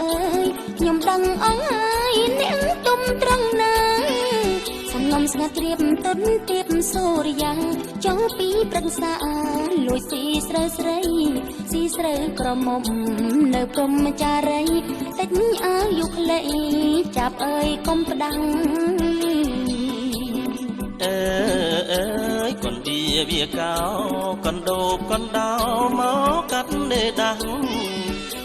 អើយខ្ញុំដឹងអងហើយអ្នកទុំត្រង់ណាសំងំស្ងាត់ត្រៀបទុនទៀបសូរិយាចង់ពីប្រឹក្សាលួចស៊ីស្រូវស្រីស៊ីស្រូវក្រមុំនៅព្រំចារីតិចអាយុខ្លីចាប់អើយកុំផ្ដាំង អើអើយកុនឌីវាកោកណ្ដូបកណ្ដោមកកាត់នេដាំង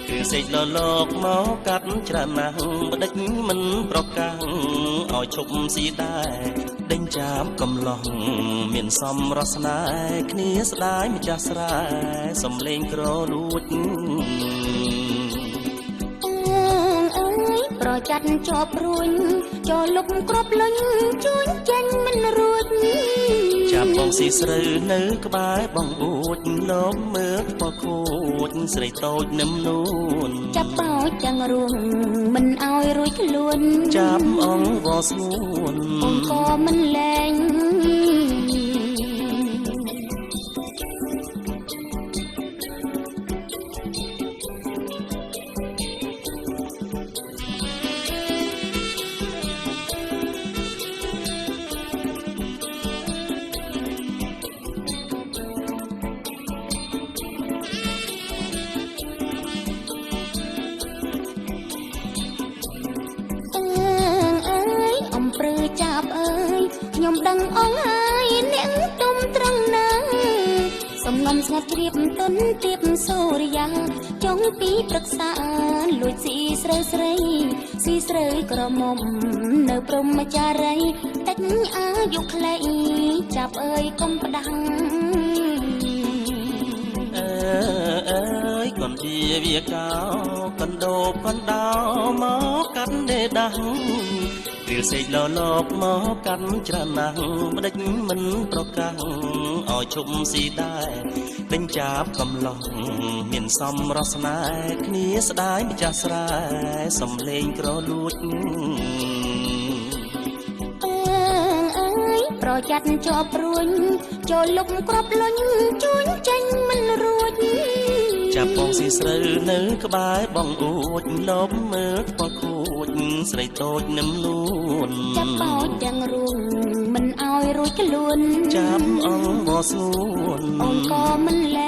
គ្រឿងសេកលលោកមកកាត់ច្រើនណាស់បដិចមិនប្រកាំងឲ្យឈប់ស៊ីដែរដេញចាប់កំឡោះមានសំរស្នេហ៍គ្នាស្ដាយម្ចាស់ស្រែសំលេងក្រលួច អើយប្រចាត់ជាប់រួញចលុបក្របលុញជួញចេញមិនរួច ចាប់បងស៊ីស្រូវនៅក្បែរបងអួចលបមើលពខូចស្រីតូចនឹមនួន ចាប់បោចទាំងរួងមិនឲ្យរួចខ្លួន ចាប់អងវស្ងួន អូនក៏មិនលែងអើអើយអំព្រឺចាប់អើយខ្ញុំដឹងអងហើយអ្នកទុំត្រង់ណាសំងំស្ងាត់ជ្រាបទុនទៀបសូរិយាចង់ពីប្រឹក្សាលួចស៊ីស្រូវស្រីស៊ីស្រូវក្រមុំនៅព្រំចារីតិចអាយុខ្លីចាប់អើយកុំផ្ដាំង អើអើយកុនជាវាកោកណ្ដូបកណ្ដោមកកាត់ដេដាំងគ្រាសេកលលោកមកកាន់ច្រើនណាស់បដិចមិនប្រកាំងឲ្យឈប់ស៊ីដែរដេញចាប់កំឡោះមានសំរស្នេហ៍គ្នាស្ដាយម្ចាស់ស្រែសំលេងក្រលួច អើអើយប្រចាត់ជាប់រួញចូលលុបក្របលុញជួញចេញមិនរួច ចាប់បងស៊ីស្រូវនៅក្បែរបងអួចលបមើលពខូចស្រីតូចនឹមនួន ចាប់បោចទាំងរួងមិនឲ្យរួចខ្លួន ចាប់អងវស្ងួន អូនក៏មិនលែ